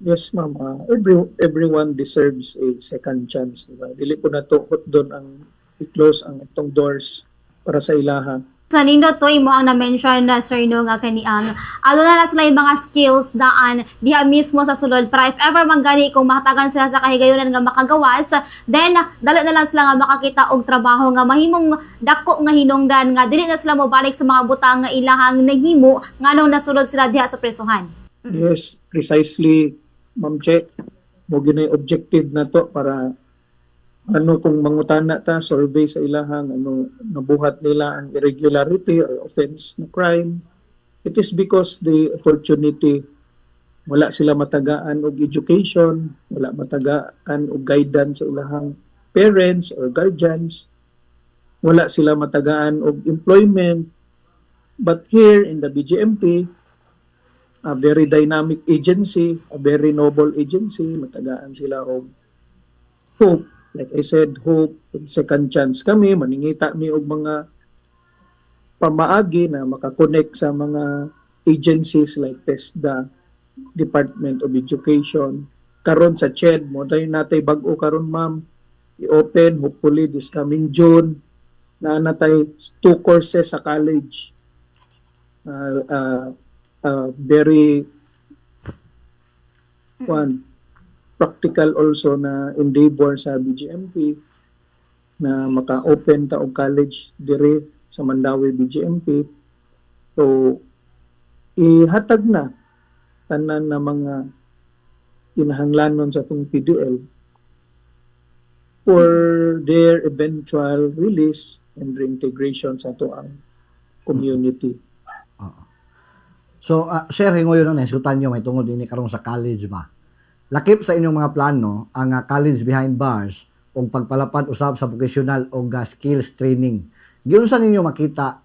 Yes, ma'am. Everyone deserves a second chance, diba? Dili po nato doon ang i-close ang itong doors para sa ilaha. Sa nindot to imo ang na-mention na, sir, no, nga kani ang ano na sila yung mga skills daan diha mismo sa sulod para if ever man gani kung mahatagan sila sa kahigayunan nga makagawas, then dali na lang sila nga makakita og trabaho nga mahimong dako nga hinungdan nga dili na sila mobalik sa mga butang nga ilahang nahimo nganong nasulod sila diha sa presohan. Yes, precisely, Ma'am Che. Mao gyud objective nato para ano kung mangutana ta, survey sa ilahang ano nabuhat nila ang irregularity or offense na crime, it is because the opportunity, wala sila matagaan og education, wala matagaan og guidance sa ilahang parents or guardians, wala sila matagaan og employment. But here in the BJMP, a very dynamic agency, a very noble agency, matagaan sila og hope. Like I said, hope and second chance kami, maningita mi og mga pamaagi na makakonect sa mga agencies like TESDA, Department of Education. Karon sa CHED, mao tayo natay bag-o karon, ma'am, i-open hopefully this coming June na natay two courses sa college. Very one practical also na endeavor sa BJMP na maka-open ta og college dire sa Mandaue BJMP. So ihatag na tanan na mga kinahanglanon sa atong PDL for their eventual release and reintegration sa ato ang community. So, sir, hingoyon nang nahisgutan nyo may tungod ini karong sa college ba? Lakip sa inyong mga plano ang college behind bars o pagpalapad usab sa vocational o skills training. Giunsa ninyo makita,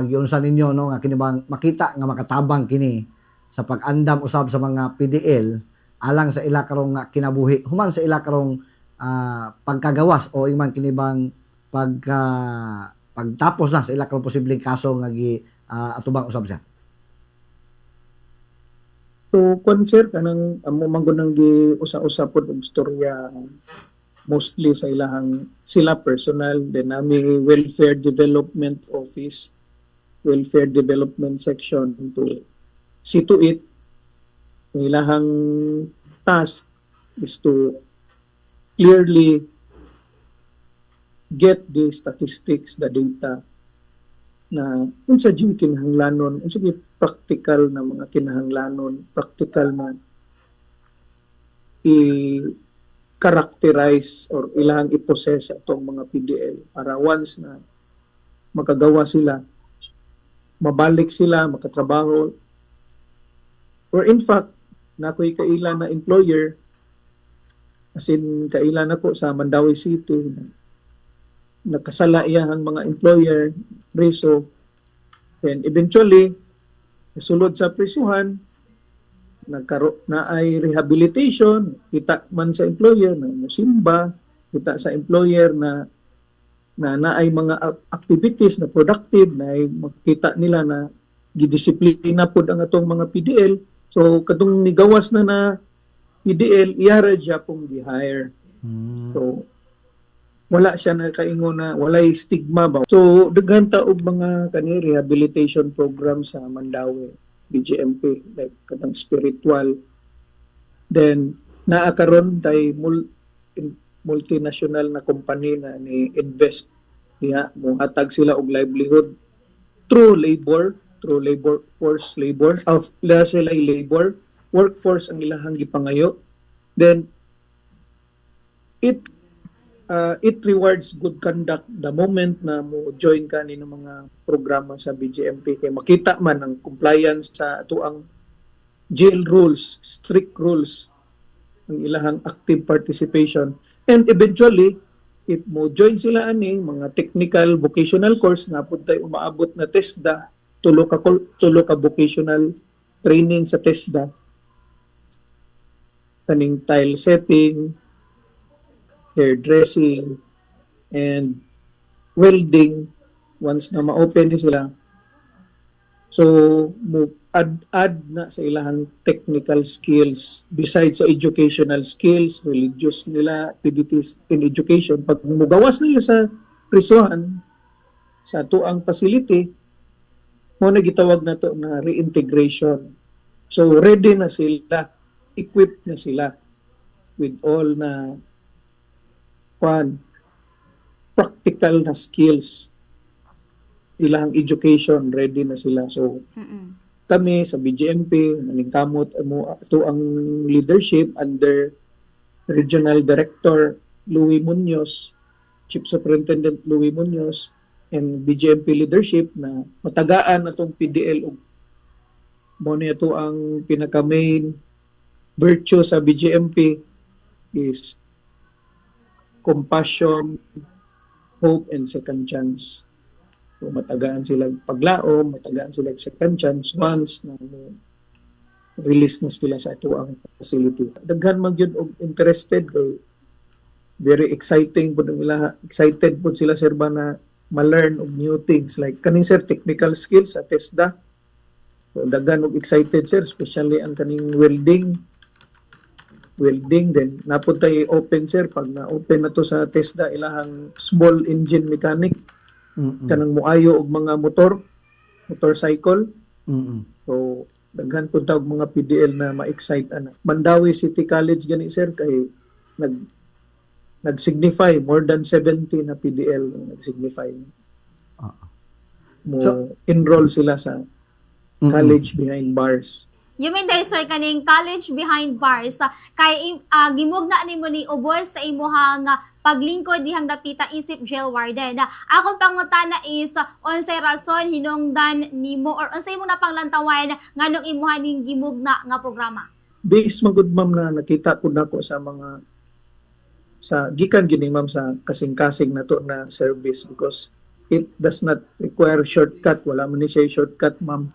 giunsa ninyo, no, nga kini bang makita nga makatabang kini sa pag-andam usab sa mga PDL alang sa ila karong nga kinabuhi human sa ila karong pagkagawas o iman kini bang pagka pagtapos na sa ila karong posibleng kaso nga gi atubang usab siya? So, kung sir, kanang amo man gud nang gi usa-usa pod og storya mostly sa ilahang sila personal, then nami welfare development office, welfare development section to see to it. Ang ilahang task is to clearly get the statistics, the data na unsa jud kinahanglanon, unsa gyud practical na mga kinahanglanon, practical na i-characterize or ilang i-possess atong mga PDL para once na makagawa sila, mabalik sila, makatrabaho. Or in fact, nakoy kaila na employer, as in kaila nako sa Mandaue City, nakasala iya ang mga employer, preso, then eventually sulod sa prisuhan, nagkaro na ay rehabilitation, kita man sa employer na musimba, kita sa employer na na naay mga activities na productive, na ay makita nila na gidisiplina pod ang atong mga PDL. So katong nigawas na na PDL, iyara siya pong gi-hire. So wala siya nakaingon na walay stigma ba. So daghan ta og mga kani rehabilitation program sa Mandaue BJMP, like katang spiritual. Then naa karon tay multinational na company na ni invest diha, mohatag sila og livelihood through labor, through labor force, labor of sila, labor workforce ang ilahang gipangayo. Then it rewards good conduct the moment na mo join ka ni ng mga programa sa BJMP kay makita man ang compliance sa atuang jail rules, strict rules, ang ilahang active participation. And eventually, if mo join sila ani mga technical vocational course na pud tay umaabot na TESDA, tulo ka vocational training sa TESDA, kaning tile setting, hairdressing, and welding, once na ma-open ni sila, so mo Add na sa ilahang technical skills besides sa educational skills, religious nila activities in education. Pag mugawas nila sa prisuhan sa atuang facility, mao na gitawag nato na reintegration. So ready na sila, equipped na sila with all na kwan, practical na skills, ilang education, ready na sila. So kami sa BJMP, naningkamot mo ato ang leadership under Regional Director Louis Munoz, Chief Superintendent Louis Munoz, and BJMP leadership na matagaan atong PDL og mao ni ato ang pinaka main virtue sa BJMP is compassion, hope, and second chance. So, matagaan sila paglaom, matagaan sila second chance once na mo release na sila sa ato ang facility. Daghan man gyud og interested kay very exciting pud ang ila, excited pud sila, sir, ba na ma-learn og new things like kaning, sir, technical skills sa TESDA. So daghan og excited, sir, especially ang kaning welding. Welding then naa pud tay open, sir, pag na-open na to sa TESDA ilahang small engine mechanic, kanang muayo og mga motor, motorcycle. So daghan pud ta og mga PDL na ma-excite ana. Mandaue City College gani, sir, kay nag-signify more than 70 na PDL ang nag-signify. Mo enroll sila sa college behind bars. You mean dahil, sir, kaning college behind bars kay gimugna nimo ni ubos sa imuhang paglingkod dihang dapita isip jail warden. Akong pangutana is unsay rason hinungdan nimo or unsay imong napanglantawan nganong imuha ning gimugna nga programa? Based man gud, ma'am, na nakita pud nako sa mga sa gikan gini, ma'am, sa kasing-kasing nato na service because it does not require shortcut. Wala man ni siya shortcut, ma'am.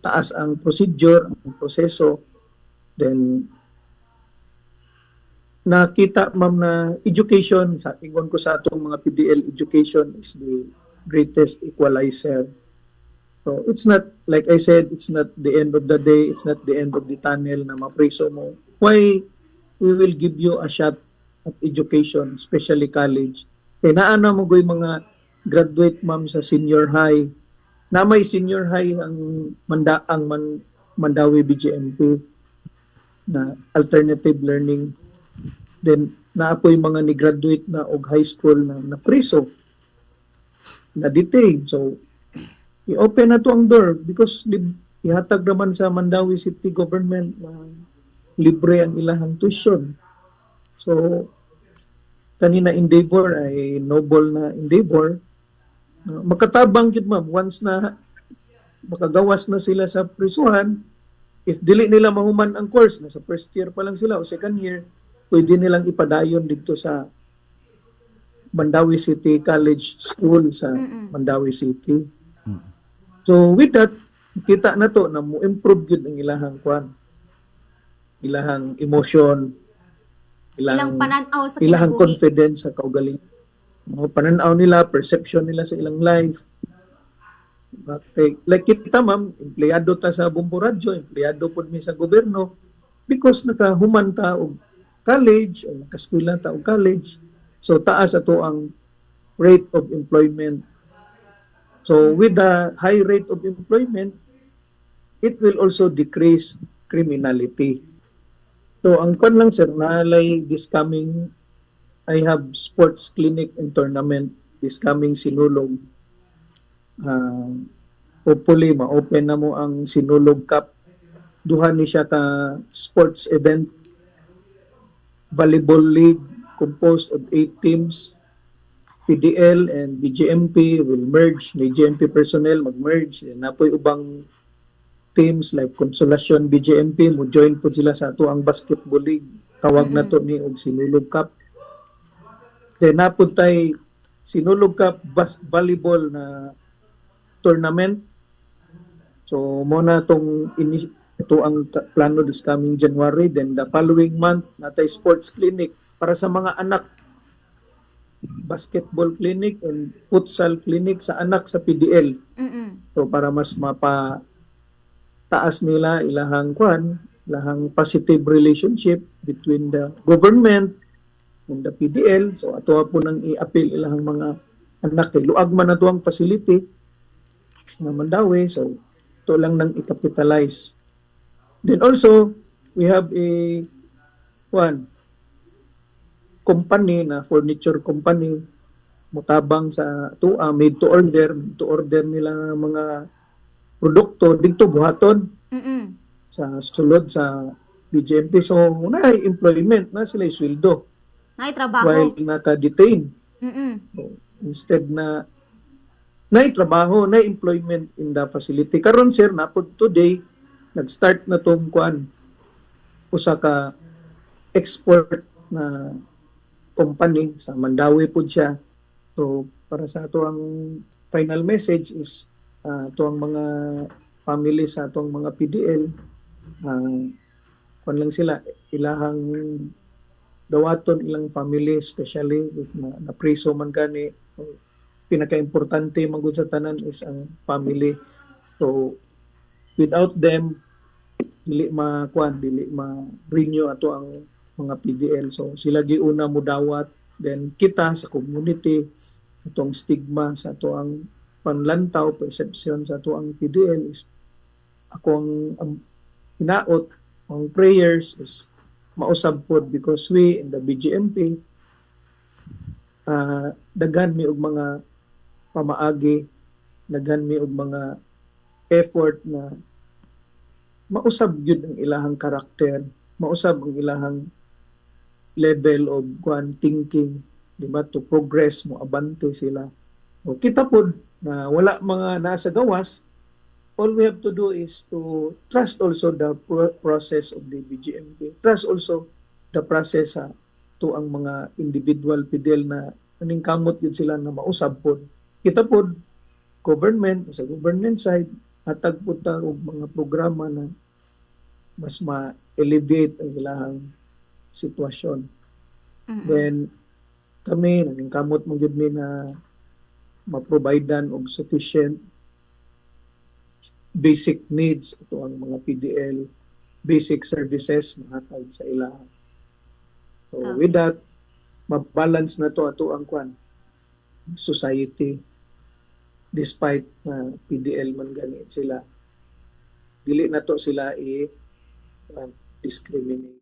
Taas ang procedure, ang proseso. Then nakita, ma'am, na education, sa ingon ko sa atong mga PDL, education is the greatest equalizer. So it's not, like I said, it's not the end of the day, it's not the end of the tunnel na mapriso mo. Why we will give you a shot at education, especially college? Kay naa na mo goy mga graduate, ma'am, sa senior high. Na may senior high ang manda ang man, Mandaue BJMP na alternative learning. Then naa poy mga ni graduate na og high school na napriso, na detain. So i-open na to ang door because ihatag naman sa Mandaue City Government na libre ang ilahang tuition. So kanina endeavor ay noble na endeavor. Makatabang gyud, ma'am, once na makagawas na sila sa prisuhan. If dili nila mahuman ang course, nasa first year pa lang sila o second year, pwede nilang ipadayon dito sa Mandaue City College School sa Mandaue City. So with that, kita na to na mo improve gyud ang ilahang kwan, ilahang emotion, ilang ilang pananaw sa ilahang kinabuhi. Confidence sa kaugaling. Mga pananaw nila, perception nila sa ilang life. Okay. Like kita, ma'am, empleyado ta sa Bombo Radyo, empleyado pod mi sa gobyerno because nakahuman ta og college o nakaskwela ta og college. So taas ato ang rate of employment. So with the high rate of employment, it will also decrease criminality. So ang kwan lang, sir, naalay this coming, I have sports clinic and tournament this coming Sinulog. Hopefully ma-open na mo ang Sinulog Cup. Duha ni siya ka sports event, volleyball league composed of eight teams. PDL and BJMP will merge. May GMP personnel mag-merge. Naa poy ubang teams like Consolacion BJMP, mo join po sila sa ato ang basketball league. Tawag na to ni og Sinulog Cup. Then naa pod tay Sinulog Cup volleyball na tournament. So mao na tong ito ang plano this coming January. Then the following month, naa tay sports clinic para sa mga anak, basketball clinic and futsal clinic sa anak sa PDL. So para mas mapa Taas nila ilahang kwan, ilahang positive relationship between the government and the PDL. So ato po nang i-appeal ilahang mga anak kay luag man ato ang facility nga Mandaue. So ito lang nang i-capitalize. Then also we have a one company na furniture company, mutabang sa atoa, made to order nila nga mga produkto didto buhaton sa sulod sa BJMP. So na employment na sila, sweldo Nay trabaho. While naka-detain. So, instead na nay trabaho, na employment in the facility. Karon, sir, napod today nag-start na tong kuan, usa ka export na company sa Mandaue pud siya. So para sa ato ang final message is ato ang mga family sa atong mga PDL, kuan lang sila, ilahang dawaton ilang family, especially if na napriso man gani. Pinakaimportante man gud sa tanan is ang family. So without them, dili ma kuan, dili ma renew ato ang mga PDL. So sila giuna mudawat, then kita sa community, atong stigma sa ato ang panlantaw, perception sa ato ang PDL is ako ang hinaot, ang prayers is mausab pod because we in the BJMP, daghan mi og mga pamaagi, daghan mi og mga effort na mausab gyud ang ilahang karakter, mausab ang ilahang level of kuan, thinking, di ba, to progress, mo abante sila. O kita pod na wala mga nasa gawas, all we have to do is to trust also the process of the BJMP. Trust also the process sa to ang mga individual PDL na naningkamot yun sila na mausab pod. Kita pod, government, sa government side, hatag pod ta og mga programa na mas ma-elevate ang ilahang sitwasyon. Then kami naningkamot mo gyud mi na ma-providean og sufficient basic needs ato ang mga PDL, basic services mahatag sa ila. So with that, ma-balance na to ato ang kwan, society, despite na PDL man gani sila, dili na to sila i discriminate.